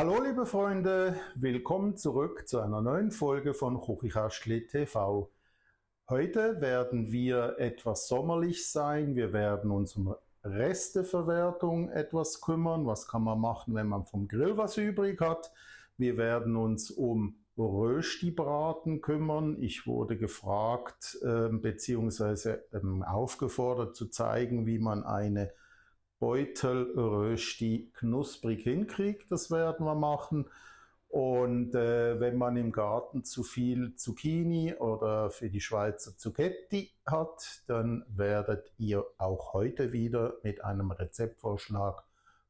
Hallo liebe Freunde, willkommen zurück zu einer neuen Folge von Chuchichastli TV. Heute werden wir etwas sommerlich sein, wir werden uns um Resteverwertung etwas kümmern. Was kann man machen, wenn man vom Grill was übrig hat? Wir werden uns um Rösti-Braten kümmern. Ich wurde gefragt bzw. aufgefordert zu zeigen, wie man eine Beutelrösti knusprig hinkriegt. Das werden wir machen. Und wenn man im Garten zu viel Zucchini oder für die Schweizer Zucchetti hat, dann werdet ihr auch heute wieder mit einem Rezeptvorschlag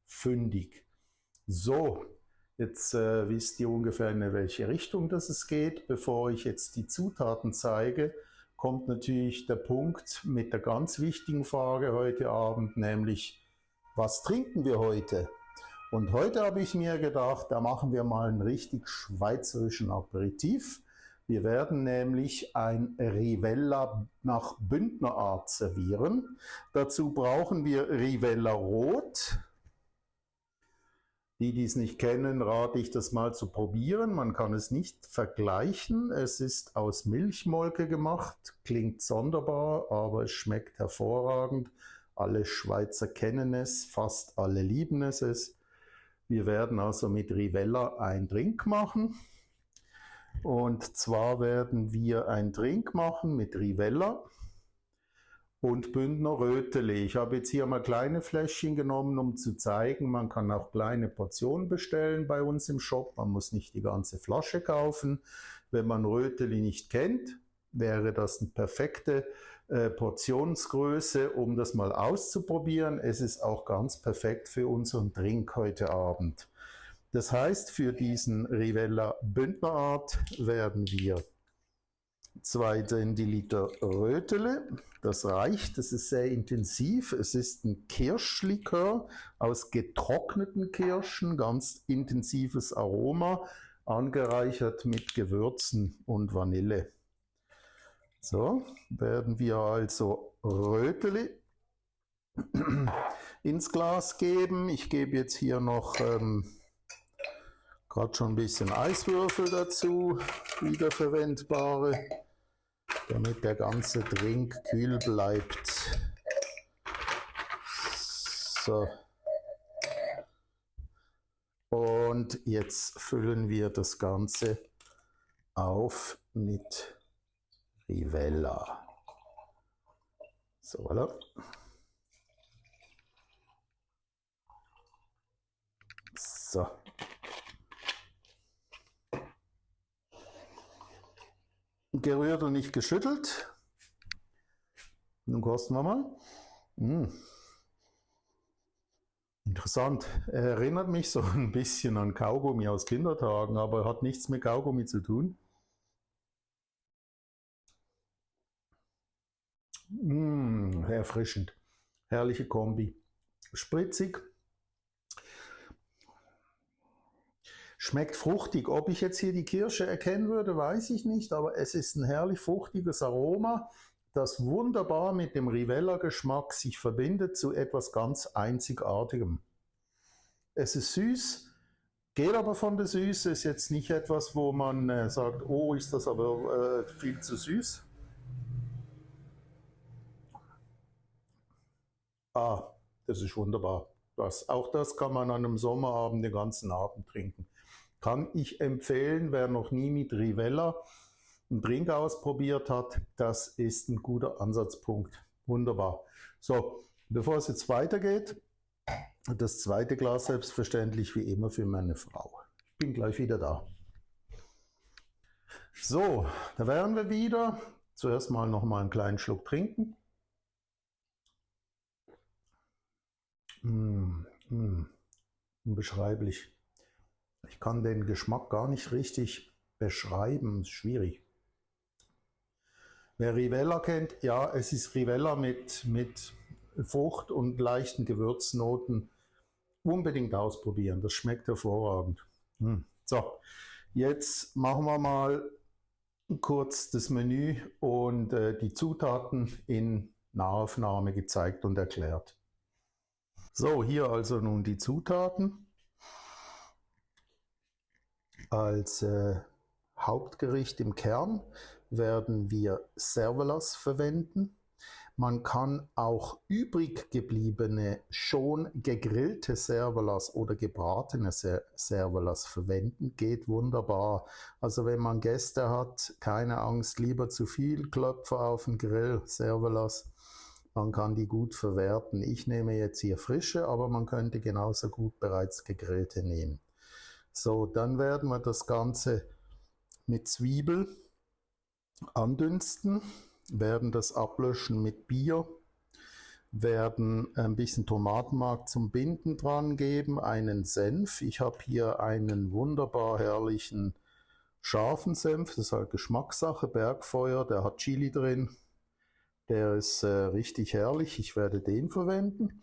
fündig. So, jetzt wisst ihr ungefähr, in welche Richtung es geht. Bevor ich jetzt die Zutaten zeige, kommt natürlich der Punkt mit der ganz wichtigen Frage heute Abend, nämlich: Was trinken wir heute? Und heute habe ich mir gedacht, da machen wir mal einen richtig schweizerischen Aperitif. Wir werden nämlich ein Rivella nach Bündnerart servieren. Dazu brauchen wir Rivella Rot. Die es nicht kennen, rate ich das mal zu probieren. Man kann es nicht vergleichen. Es ist aus Milchmolke gemacht, klingt sonderbar, aber es schmeckt hervorragend. Alle Schweizer kennen es, fast alle lieben es. Wir werden also mit Rivella einen Drink machen. Und zwar werden wir einen Drink machen mit Rivella und Bündner Röteli. Ich habe jetzt hier mal kleine Fläschchen genommen, um zu zeigen, man kann auch kleine Portionen bestellen bei uns im Shop. Man muss nicht die ganze Flasche kaufen. Wenn man Röteli nicht kennt, wäre das eine perfekte Portionsgröße, um das mal auszuprobieren. Es ist auch ganz perfekt für unseren Drink heute Abend. Das heißt, für diesen Rivella Bündnerart werden wir 2 Zentiliter Rötele. Das reicht, das ist sehr intensiv. Es ist ein Kirschlikör aus getrockneten Kirschen, ganz intensives Aroma, angereichert mit Gewürzen und Vanille. So, werden wir also Röteli ins Glas geben. Ich gebe jetzt hier noch gerade schon ein bisschen Eiswürfel dazu, wiederverwendbare, damit der ganze Drink kühl bleibt. So. Und jetzt füllen wir das Ganze auf mit Rivella. So, voilà. So. Gerührt und nicht geschüttelt. Nun kosten wir mal. Interessant. Er erinnert mich so ein bisschen an Kaugummi aus Kindertagen, aber hat nichts mit Kaugummi zu tun. Erfrischend. Herrliche Kombi. Spritzig. Schmeckt fruchtig. Ob ich jetzt hier die Kirsche erkennen würde, weiß ich nicht, aber es ist ein herrlich fruchtiges Aroma, das wunderbar mit dem Rivella-Geschmack sich verbindet zu etwas ganz Einzigartigem. Es ist süß, geht aber von der Süße, ist jetzt nicht etwas, wo man sagt, oh, ist das aber viel zu süß. Ah, das ist wunderbar. Auch das kann man an einem Sommerabend den ganzen Abend trinken. Kann ich empfehlen, wer noch nie mit Rivella einen Drink ausprobiert hat, das ist ein guter Ansatzpunkt. Wunderbar. So, bevor es jetzt weitergeht, das zweite Glas selbstverständlich wie immer für meine Frau. Ich bin gleich wieder da. So, da wären wir wieder. Zuerst mal noch mal einen kleinen Schluck trinken. Unbeschreiblich. Ich kann den Geschmack gar nicht richtig beschreiben, ist schwierig. Wer Rivella kennt, ja, es ist Rivella mit Frucht und leichten Gewürznoten. Unbedingt ausprobieren, das schmeckt hervorragend. So, jetzt machen wir mal kurz das Menü und die Zutaten in Nahaufnahme gezeigt und erklärt. So, hier also nun die Zutaten. Als Hauptgericht im Kern werden wir Cervelas verwenden. Man kann auch übrig gebliebene, schon gegrillte Cervelas oder gebratene Cervelas verwenden. Geht wunderbar. Also wenn man Gäste hat, keine Angst, lieber zu viel Klöpfer auf den Grill, Cervelas. Man kann die gut verwerten. Ich nehme jetzt hier frische, aber man könnte genauso gut bereits gegrillte nehmen. So, dann werden wir das Ganze mit Zwiebel andünsten, werden das ablöschen mit Bier, werden ein bisschen Tomatenmark zum Binden dran geben, einen Senf. Ich habe hier einen wunderbar herrlichen scharfen Senf, das ist halt Geschmackssache, Bergfeuer, der hat Chili drin, der ist richtig herrlich, ich werde den verwenden.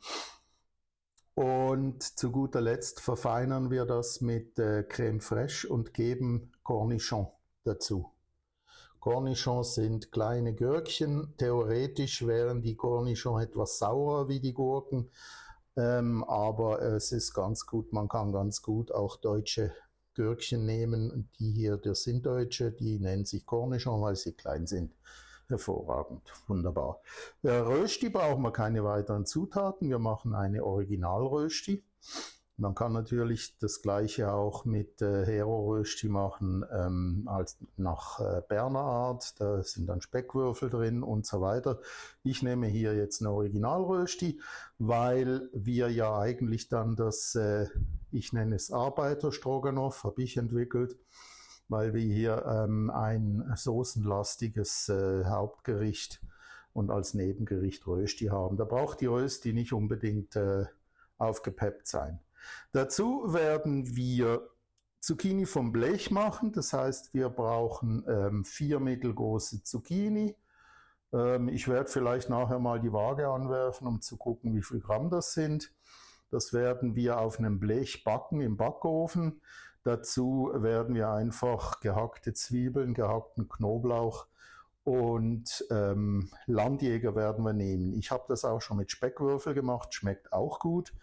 Und zu guter Letzt verfeinern wir das mit Creme fraiche und geben Cornichon dazu. Cornichons sind kleine Gürkchen. Theoretisch wären die Cornichons etwas saurer wie die Gurken, aber es ist ganz gut. Man kann ganz gut auch deutsche Gürkchen nehmen. Die hier, das sind deutsche, die nennen sich Cornichon, weil sie klein sind. Hervorragend, wunderbar. Rösti brauchen wir keine weiteren Zutaten. Wir machen eine Original-Rösti. Man kann natürlich das gleiche auch mit Hero-Rösti machen als nach Berner Art. Da sind dann Speckwürfel drin und so weiter. Ich nehme hier jetzt eine Original-Rösti, weil wir ja eigentlich dann das, ich nenne es Arbeiter-Stroganoff, habe ich entwickelt, weil wir hier ein soßenlastiges Hauptgericht und als Nebengericht Rösti haben. Da braucht die Rösti nicht unbedingt aufgepeppt sein. Dazu werden wir Zucchini vom Blech machen, das heißt, wir brauchen 4 mittelgroße Zucchini. Ich werde vielleicht nachher mal die Waage anwerfen, um zu gucken, wie viel Gramm das sind. Das werden wir auf einem Blech backen im Backofen. Dazu werden wir einfach gehackte Zwiebeln, gehackten Knoblauch und Landjäger werden wir nehmen. Ich habe das auch schon mit Speckwürfel gemacht, schmeckt auch gut.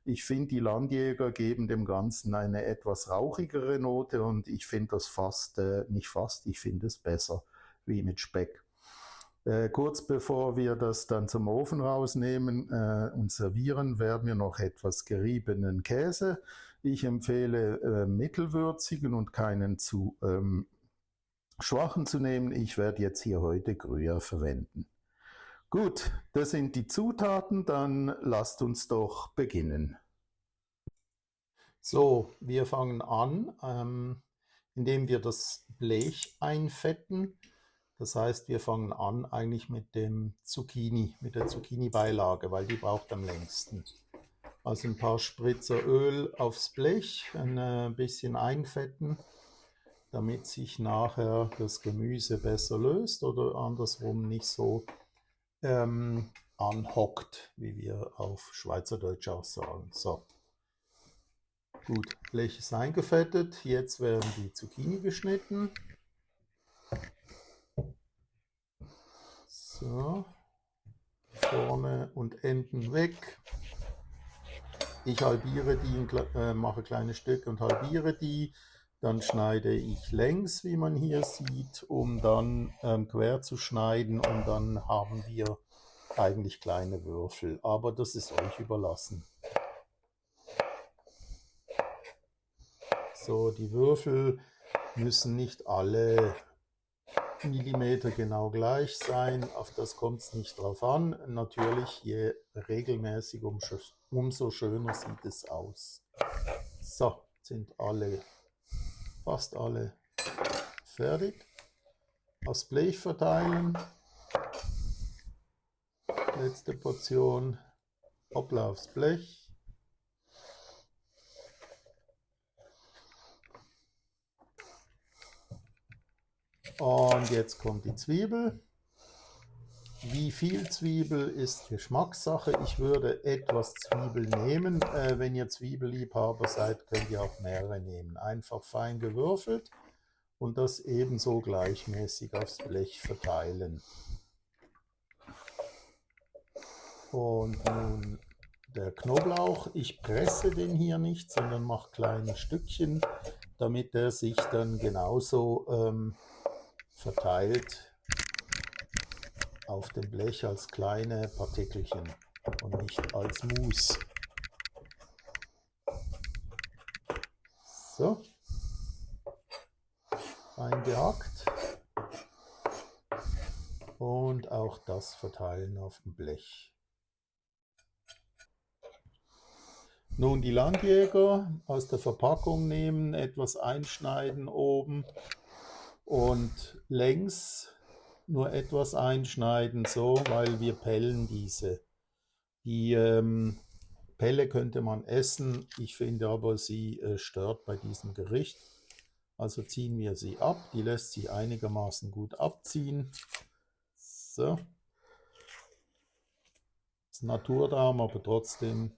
Ich finde, die Landjäger geben dem Ganzen eine etwas rauchigere Note und ich finde das ich finde es besser wie mit Speck. Kurz bevor wir das dann zum Ofen rausnehmen und servieren, werden wir noch etwas geriebenen Käse. Ich empfehle mittelwürzigen und keinen zu schwachen zu nehmen. Ich werde jetzt hier heute Gruyère verwenden. Gut, das sind die Zutaten, dann lasst uns doch beginnen. So, wir fangen an, indem wir das Blech einfetten. Das heißt, wir fangen an eigentlich mit dem Zucchini, mit der Zucchini-Beilage, weil die braucht am längsten. Also ein paar Spritzer Öl aufs Blech, ein bisschen einfetten, damit sich nachher das Gemüse besser löst oder andersrum nicht so anhockt, wie wir auf Schweizerdeutsch auch sagen. So, gut, Blech ist eingefettet. Jetzt werden die Zucchini geschnitten. So, vorne und Enden weg. Ich halbiere die, mache kleine Stücke und halbiere die. Dann schneide ich längs, wie man hier sieht, um dann quer zu schneiden und dann haben wir eigentlich kleine Würfel, aber das ist euch überlassen. So, die Würfel müssen nicht alle Millimeter genau gleich sein, auf das kommt es nicht drauf an. Natürlich, je regelmäßig, umso schöner sieht es aus. So, sind fast alle fertig. Aufs Blech verteilen. Letzte Portion, hoppla aufs Blech. Und jetzt kommt die Zwiebel. Wie viel Zwiebel ist Geschmackssache. Ich würde etwas Zwiebel nehmen. Wenn ihr Zwiebelliebhaber seid, könnt ihr auch mehrere nehmen. Einfach fein gewürfelt und das ebenso gleichmäßig aufs Blech verteilen. Und nun der Knoblauch. Ich presse den hier nicht, sondern mache kleine Stückchen. damit er sich dann genauso verteilt auf dem Blech als kleine Partikelchen und nicht als Mousse. So, eingehackt und auch das verteilen auf dem Blech. Nun die Landjäger aus der Verpackung nehmen, etwas einschneiden oben und längs nur etwas einschneiden, so, weil wir pellen diese. Die Pelle könnte man essen, ich finde aber, sie stört bei diesem Gericht. Also ziehen wir sie ab, die lässt sich einigermaßen gut abziehen. So. Das ist Naturdarm, aber trotzdem.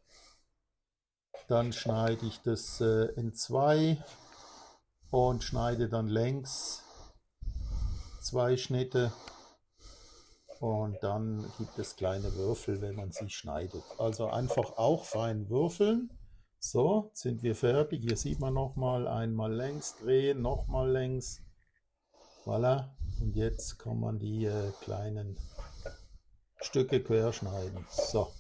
Dann schneide ich das in zwei und schneide dann längs 2 Schnitte. Und dann gibt es kleine Würfel, wenn man sie schneidet. Also einfach auch fein würfeln. So, sind wir fertig. Hier sieht man nochmal, einmal längs drehen, nochmal längs. Voilà. Und jetzt kann man die kleinen Stücke querschneiden. So.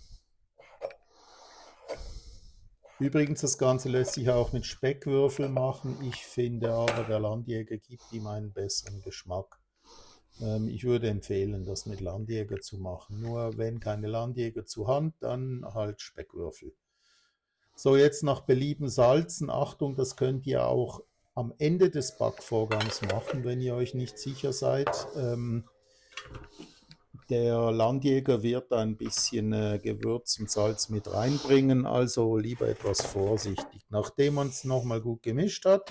Übrigens, das Ganze lässt sich auch mit Speckwürfel machen. Ich finde aber, der Landjäger gibt ihm einen besseren Geschmack. Ich würde empfehlen, das mit Landjäger zu machen. Nur wenn keine Landjäger zur Hand, dann halt Speckwürfel. So, jetzt nach Belieben salzen. Achtung, das könnt ihr auch am Ende des Backvorgangs machen, wenn ihr euch nicht sicher seid. Der Landjäger wird da ein bisschen Gewürz und Salz mit reinbringen, also lieber etwas vorsichtig. Nachdem man es nochmal gut gemischt hat,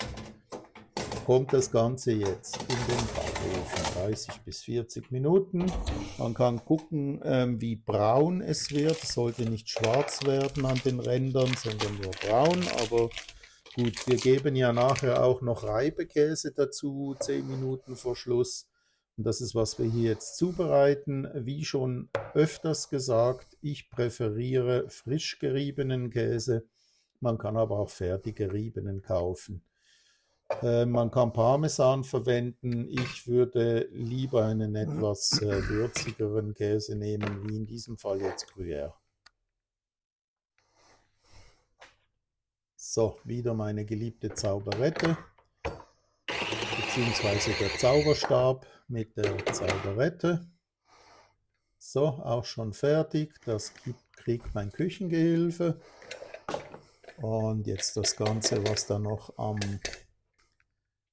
kommt das Ganze jetzt in den Backofen, 30 bis 40 Minuten. Man kann gucken, wie braun es wird. Es sollte nicht schwarz werden an den Rändern, sondern nur braun. Aber gut, wir geben ja nachher auch noch Reibekäse dazu, 10 Minuten vor Schluss. Und das ist, was wir hier jetzt zubereiten. Wie schon öfters gesagt, ich präferiere frisch geriebenen Käse. Man kann aber auch fertig geriebenen kaufen. Man kann Parmesan verwenden. Ich würde lieber einen etwas würzigeren Käse nehmen, wie in diesem Fall jetzt Gruyère. So, wieder meine geliebte Zauberette, beziehungsweise der Zauberstab mit der Zauberette. So, auch schon fertig. Das kriegt mein Küchengehilfe. Und jetzt das Ganze, was da noch am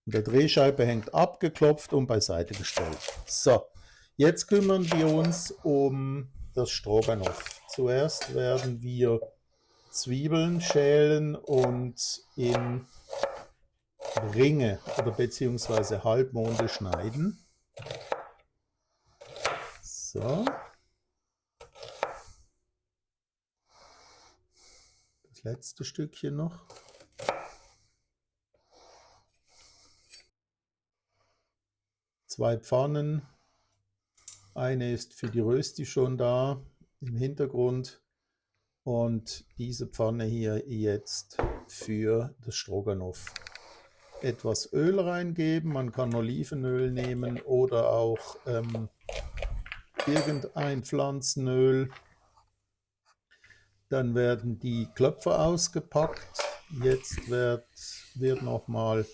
der Drehscheibe hängt, abgeklopft und beiseite gestellt. So, jetzt kümmern wir uns um das Stroganoff. Zuerst werden wir Zwiebeln schälen und in Ringe oder beziehungsweise Halbmonde schneiden. So. Das letzte Stückchen noch. Zwei Pfannen. Eine ist für die Rösti schon da im Hintergrund und diese Pfanne hier jetzt für das Stroganoff. Etwas Öl reingeben, man kann Olivenöl nehmen oder auch irgendein Pflanzenöl. Dann werden die Klöpfer ausgepackt. Jetzt wird nochmal,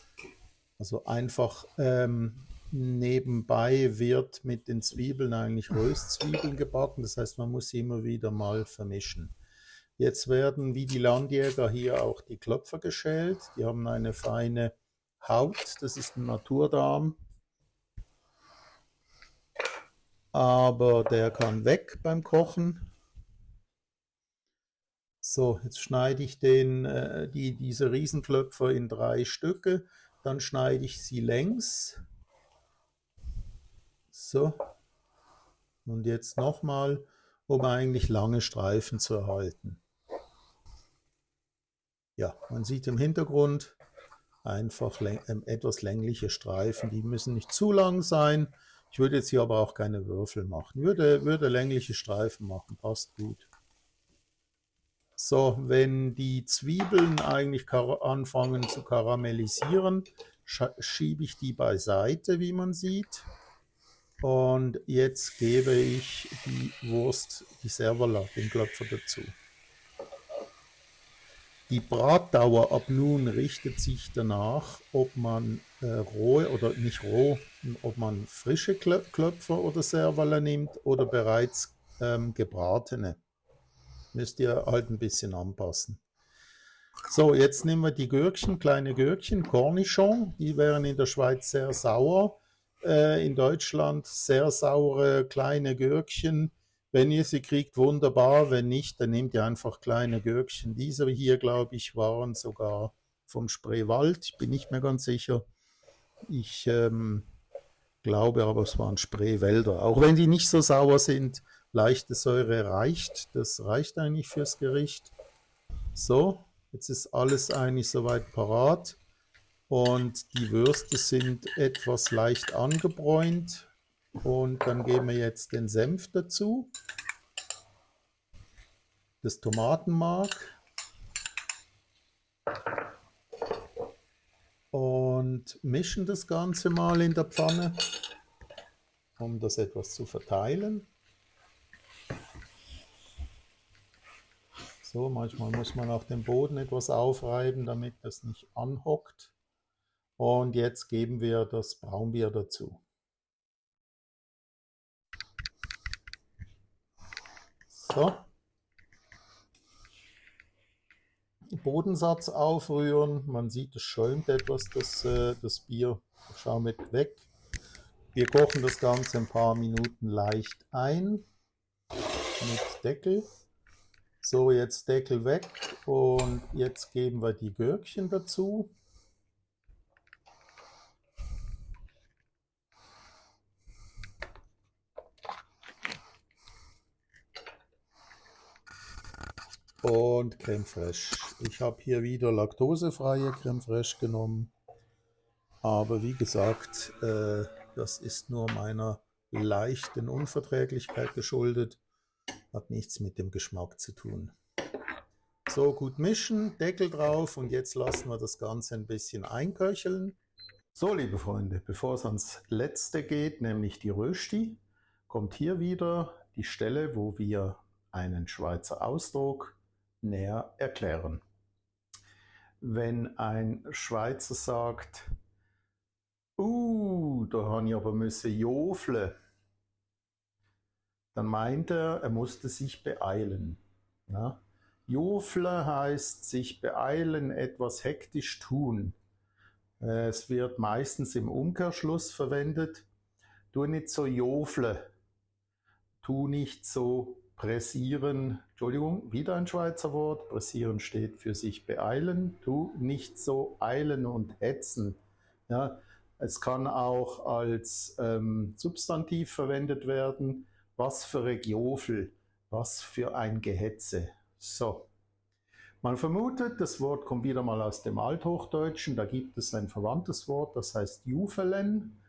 also einfach nebenbei wird mit den Zwiebeln eigentlich Röstzwiebeln gebacken. Das heißt, man muss sie immer wieder mal vermischen. Jetzt werden wie die Landjäger hier auch die Klöpfer geschält. Die haben eine feine Haut, das ist ein Naturdarm. Aber der kann weg beim Kochen. So, jetzt schneide ich diese Riesenklöpfer in 3 Stücke. Dann schneide ich sie längs. So. Und jetzt nochmal, um eigentlich lange Streifen zu erhalten. Ja, man sieht im Hintergrund einfach etwas längliche Streifen. Die müssen nicht zu lang sein. Ich würde jetzt hier aber auch keine Würfel machen. Würde längliche Streifen machen, passt gut. So, wenn die Zwiebeln eigentlich anfangen zu karamellisieren, schiebe ich die beiseite, wie man sieht. Und jetzt gebe ich die Wurst, die Servola, den Klopfer dazu. Die Bratdauer ab nun richtet sich danach, ob man rohe oder nicht roh, ob man frische Klöpfer oder Servola nimmt oder bereits gebratene. Müsst ihr halt ein bisschen anpassen. So, jetzt nehmen wir die Gürkchen, kleine Gürkchen, Cornichon, die wären in der Schweiz sehr sauer, in Deutschland sehr saure kleine Gürkchen. Wenn ihr sie kriegt, wunderbar, wenn nicht, dann nehmt ihr einfach kleine Gürkchen. Diese hier, glaube ich, waren sogar vom Spreewald, ich bin nicht mehr ganz sicher. Ich glaube aber, es waren Spreewälder. Auch wenn die nicht so sauer sind, leichte Säure reicht. Das reicht eigentlich fürs Gericht. So, jetzt ist alles eigentlich soweit parat. Und die Würste sind etwas leicht angebräunt. Und dann geben wir jetzt den Senf dazu. Das Tomatenmark. Und mischen das Ganze mal in der Pfanne, um das etwas zu verteilen. So, manchmal muss man auch den Boden etwas aufreiben, damit das nicht anhockt. Und jetzt geben wir das Braunbier dazu. So. Bodensatz aufrühren. Man sieht, es schäumt etwas, das Bier schaumelt weg. Wir kochen das Ganze ein paar Minuten leicht ein mit Deckel. So, jetzt Deckel weg und jetzt geben wir die Gürkchen dazu. Und Creme Fraiche. Ich habe hier wieder laktosefreie Creme Fraiche genommen. Aber wie gesagt, das ist nur meiner leichten Unverträglichkeit geschuldet. Hat nichts mit dem Geschmack zu tun. So, gut mischen, Deckel drauf und jetzt lassen wir das Ganze ein bisschen einköcheln. So, liebe Freunde, bevor es ans Letzte geht, nämlich die Rösti, kommt hier wieder die Stelle, wo wir einen Schweizer Ausdruck näher erklären. Wenn ein Schweizer sagt, da habe ich aber jofle, dann meint er musste sich beeilen. Ja? Jofle heißt sich beeilen, etwas hektisch tun. Es wird meistens im Umkehrschluss verwendet. Tu nicht so jofle, tu nicht so pressieren, Entschuldigung, wieder ein Schweizer Wort, pressieren steht für sich beeilen, tu nicht so eilen und hetzen. Ja, es kann auch als Substantiv verwendet werden, was für ein Gjofel, was für ein Gehetze. So, man vermutet, das Wort kommt wieder mal aus dem Althochdeutschen, da gibt es ein verwandtes Wort, das heißt Jufelen.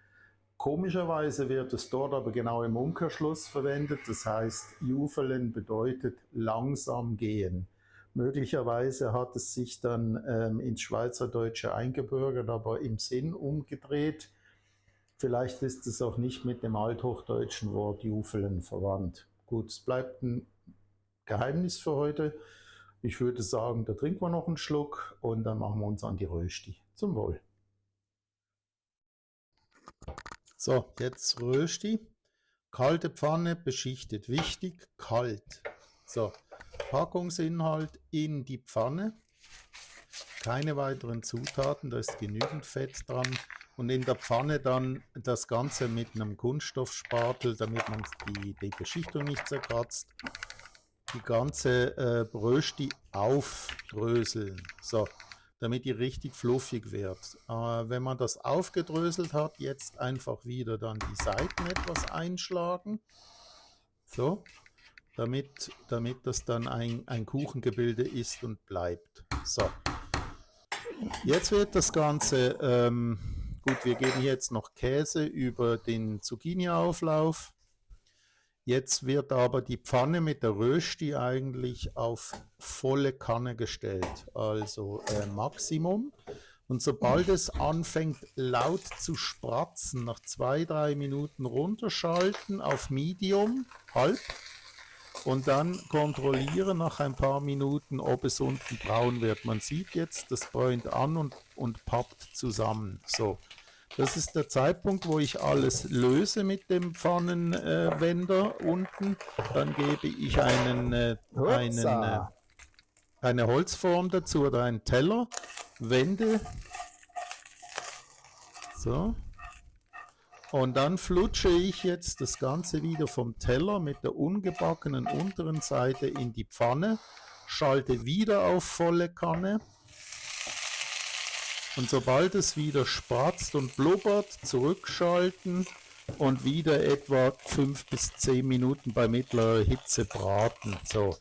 Komischerweise wird es dort aber genau im Umkehrschluss verwendet, das heißt, Jufelen bedeutet langsam gehen. Möglicherweise hat es sich dann ins Schweizerdeutsche eingebürgert, aber im Sinn umgedreht. Vielleicht ist es auch nicht mit dem althochdeutschen Wort Jufelen verwandt. Gut, es bleibt ein Geheimnis für heute. Ich würde sagen, da trinken wir noch einen Schluck und dann machen wir uns an die Rösti. Zum Wohl. So, jetzt Rösti. Kalte Pfanne, beschichtet. Wichtig, kalt. So, Packungsinhalt in die Pfanne. Keine weiteren Zutaten, da ist genügend Fett dran. Und in der Pfanne dann das Ganze mit einem Kunststoffspatel, damit man die Beschichtung nicht zerkratzt. Die ganze Rösti aufdröseln. So, damit die richtig fluffig wird. Wenn man das aufgedröselt hat, jetzt einfach wieder dann die Seiten etwas einschlagen. So, damit das dann ein Kuchengebilde ist und bleibt. So, jetzt wird das Ganze, gut, wir geben jetzt noch Käse über den Zucchini-Auflauf. Jetzt wird aber die Pfanne mit der Rösti eigentlich auf volle Kanne gestellt, also Maximum. Und sobald es anfängt laut zu spratzen, nach 2, 3 Minuten runterschalten auf Medium, halb, und dann kontrollieren nach ein paar Minuten, ob es unten braun wird. Man sieht jetzt, das bräunt an und pappt zusammen. So, das ist der Zeitpunkt, wo ich alles löse mit dem Pfannenwender unten. Dann gebe ich eine Holzform dazu oder einen Teller, wende, so. Und dann flutsche ich jetzt das Ganze wieder vom Teller mit der ungebackenen unteren Seite in die Pfanne, schalte wieder auf volle Kanne und sobald es wieder spratzt und blubbert, zurückschalten und wieder etwa 5 bis 10 Minuten bei mittlerer Hitze braten. So,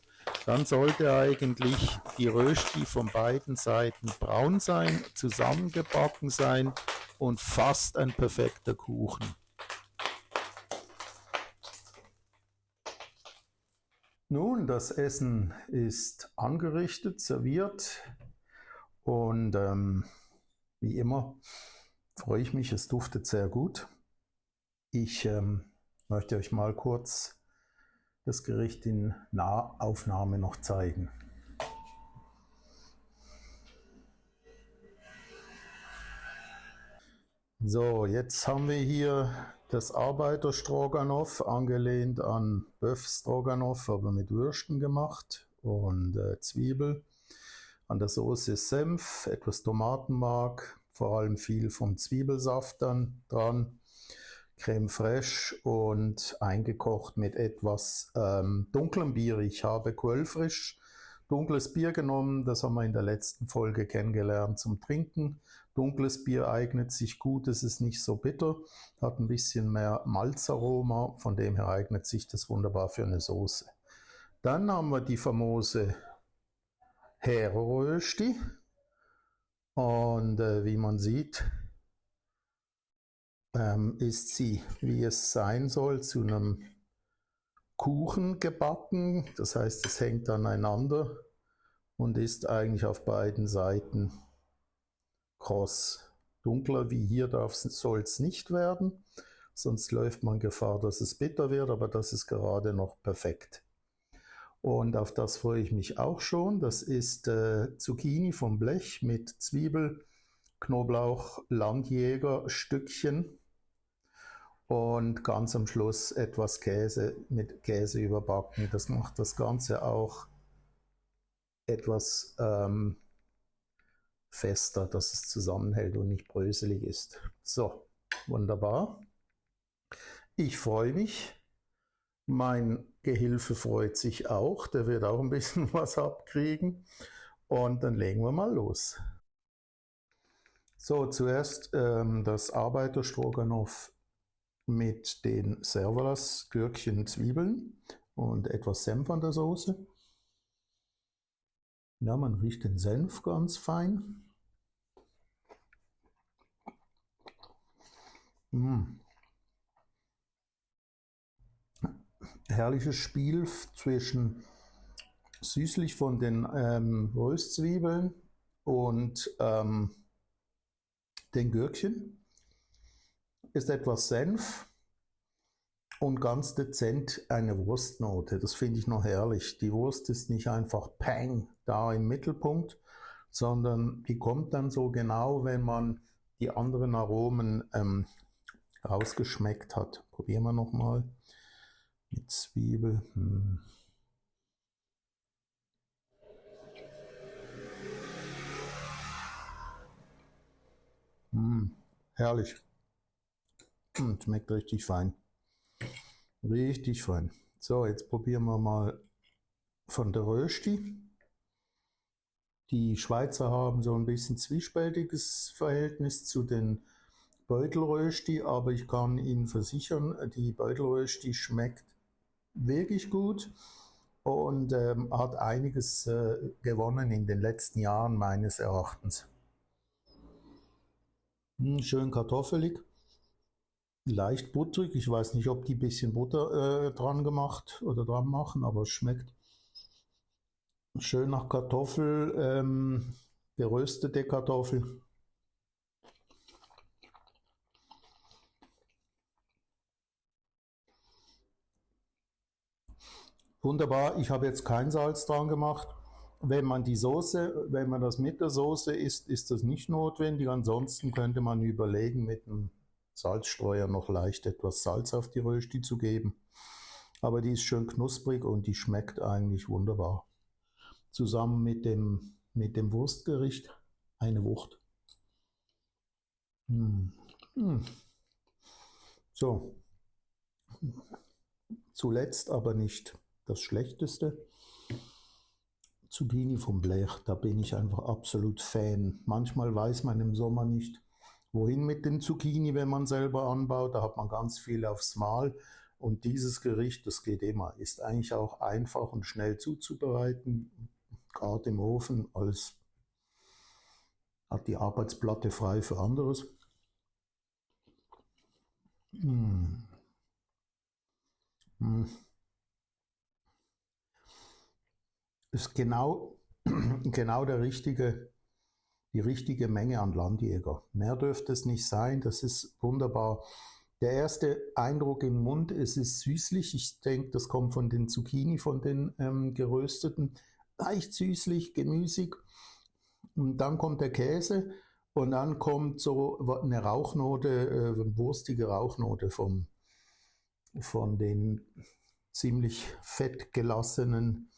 dann sollte eigentlich die Rösti von beiden Seiten braun sein, zusammengebacken sein und fast ein perfekter Kuchen. Nun, das Essen ist angerichtet, serviert und wie immer freue ich mich, es duftet sehr gut. Ich möchte euch mal kurz das Gericht in Nahaufnahme noch zeigen. So, jetzt haben wir hier das Arbeiterstroganoff, angelehnt an Bœuf-Stroganoff, aber mit Würsten gemacht und Zwiebel. An der Soße ist Senf, etwas Tomatenmark, vor allem viel vom Zwiebelsaft dann dran, Creme fraiche und eingekocht mit etwas dunklem Bier. Ich habe Quellfrisch dunkles Bier genommen, das haben wir in der letzten Folge kennengelernt zum Trinken. Dunkles Bier eignet sich gut, es ist nicht so bitter, hat ein bisschen mehr Malzaroma, von dem her eignet sich das wunderbar für eine Soße. Dann haben wir die famose Härerösti und wie man sieht, ist sie, wie es sein soll, zu einem Kuchen gebacken. Das heißt, es hängt aneinander und ist eigentlich auf beiden Seiten kross. Dunkler wie hier soll es nicht werden, sonst läuft man Gefahr, dass es bitter wird, aber das ist gerade noch perfekt. Und auf das freue ich mich auch schon. Das ist Zucchini vom Blech mit Zwiebel, Knoblauch, Landjäger, Stückchen und ganz am Schluss etwas Käse mit Käse überbacken. Das macht das Ganze auch etwas fester, dass es zusammenhält und nicht bröselig ist. So, wunderbar. Ich freue mich. Mein Gehilfe freut sich auch. Der wird auch ein bisschen was abkriegen. Und dann legen wir mal los. So, zuerst das Arbeiterstroganoff mit den Servalas, Gürkchen, Zwiebeln und etwas Senf an der Soße. Ja, man riecht den Senf ganz fein. Herrliches Spiel zwischen süßlich von den Röstzwiebeln und den Gürkchen. Ist etwas Senf und ganz dezent eine Wurstnote. Das finde ich noch herrlich. Die Wurst ist nicht einfach Pang da im Mittelpunkt, sondern die kommt dann so genau, wenn man die anderen Aromen rausgeschmeckt hat. Probieren wir nochmal mit Zwiebel. Herrlich. Schmeckt richtig fein. Richtig fein. So, jetzt probieren wir mal von der Rösti. Die Schweizer haben so ein bisschen zwiespältiges Verhältnis zu den Beutelrösti, aber ich kann Ihnen versichern, die Beutelrösti schmeckt wirklich gut und hat einiges gewonnen in den letzten Jahren meines Erachtens. Schön kartoffelig. leicht butterig. Ich weiß nicht, ob die ein bisschen Butter dran gemacht oder dran machen, aber es schmeckt schön nach Kartoffel, geröstete Kartoffel. Wunderbar, ich habe jetzt kein Salz dran gemacht. Wenn man die Soße, wenn man das mit der Soße isst, ist das nicht notwendig. Ansonsten könnte man überlegen, mit einem Salzstreuer noch leicht etwas Salz auf die Rösti zu geben. Aber die ist schön knusprig und die schmeckt eigentlich wunderbar. Zusammen mit dem Wurstgericht eine Wucht. Mm. Mm. So, zuletzt aber nicht das Schlechteste. Zucchini vom Blech, da bin ich einfach absolut Fan. Manchmal weiß man im Sommer nicht, wohin mit den Zucchini, wenn man selber anbaut. Da hat man ganz viel aufs Mal. Und dieses Gericht, das geht immer, ist eigentlich auch einfach und schnell zuzubereiten, gerade im Ofen, als hat die Arbeitsplatte frei für anderes. Mm. Mm. Ist genau, genau die richtige Menge an Landjäger. Mehr dürfte es nicht sein, das ist wunderbar. Der erste Eindruck im Mund, es ist süßlich. Ich denke, das kommt von den Zucchini, von den gerösteten. Leicht süßlich, gemüsig. Und dann kommt der Käse und dann kommt so eine Rauchnote, wurstige Rauchnote von den ziemlich fett gelassenen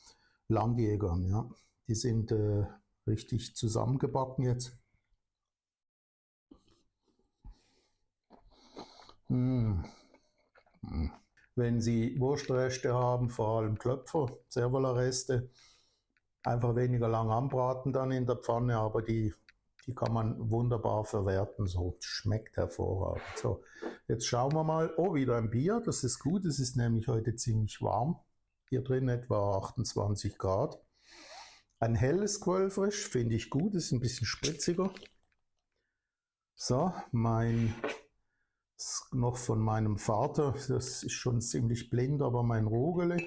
Landjägern. Ja. Die sind richtig zusammengebacken jetzt. Mm. Wenn Sie Wurstreste haben, vor allem Klöpfer, Servola-Reste, einfach weniger lang anbraten dann in der Pfanne, aber die kann man wunderbar verwerten, so schmeckt hervorragend. So, jetzt schauen wir mal, oh, wieder ein Bier, das ist gut, es ist nämlich heute ziemlich warm, hier drin etwa 28 Grad. Ein helles Quellfrisch finde ich gut, ist ein bisschen spritziger. So, noch von meinem Vater, das ist schon ziemlich blind, aber mein Rogele.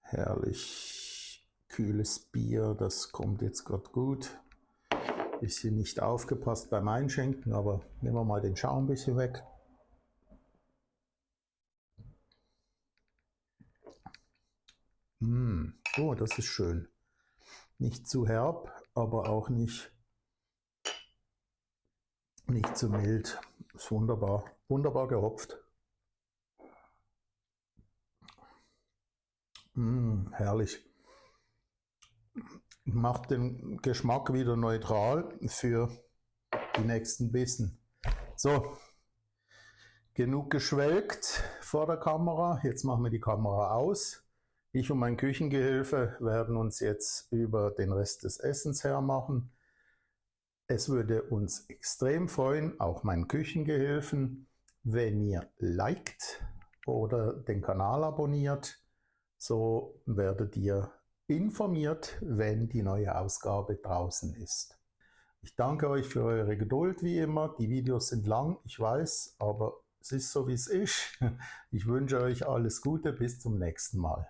Herrlich kühles Bier, das kommt jetzt gerade gut. Bisschen nicht aufgepasst beim Einschenken, aber nehmen wir mal den Schaum ein bisschen weg. Oh, das ist schön. Nicht zu herb, aber auch nicht zu mild. Ist wunderbar. Wunderbar gehopft. Herrlich. Macht den Geschmack wieder neutral für die nächsten Bissen. So, genug geschwelgt vor der Kamera. Jetzt machen wir die Kamera aus. Ich und mein Küchengehilfe werden uns jetzt über den Rest des Essens hermachen. Es würde uns extrem freuen, auch meinen Küchengehilfen, wenn ihr liked oder den Kanal abonniert. So werdet ihr informiert, wenn die neue Ausgabe draußen ist. Ich danke euch für eure Geduld wie immer. Die Videos sind lang, ich weiß, aber es ist so wie es ist. Ich wünsche euch alles Gute, bis zum nächsten Mal.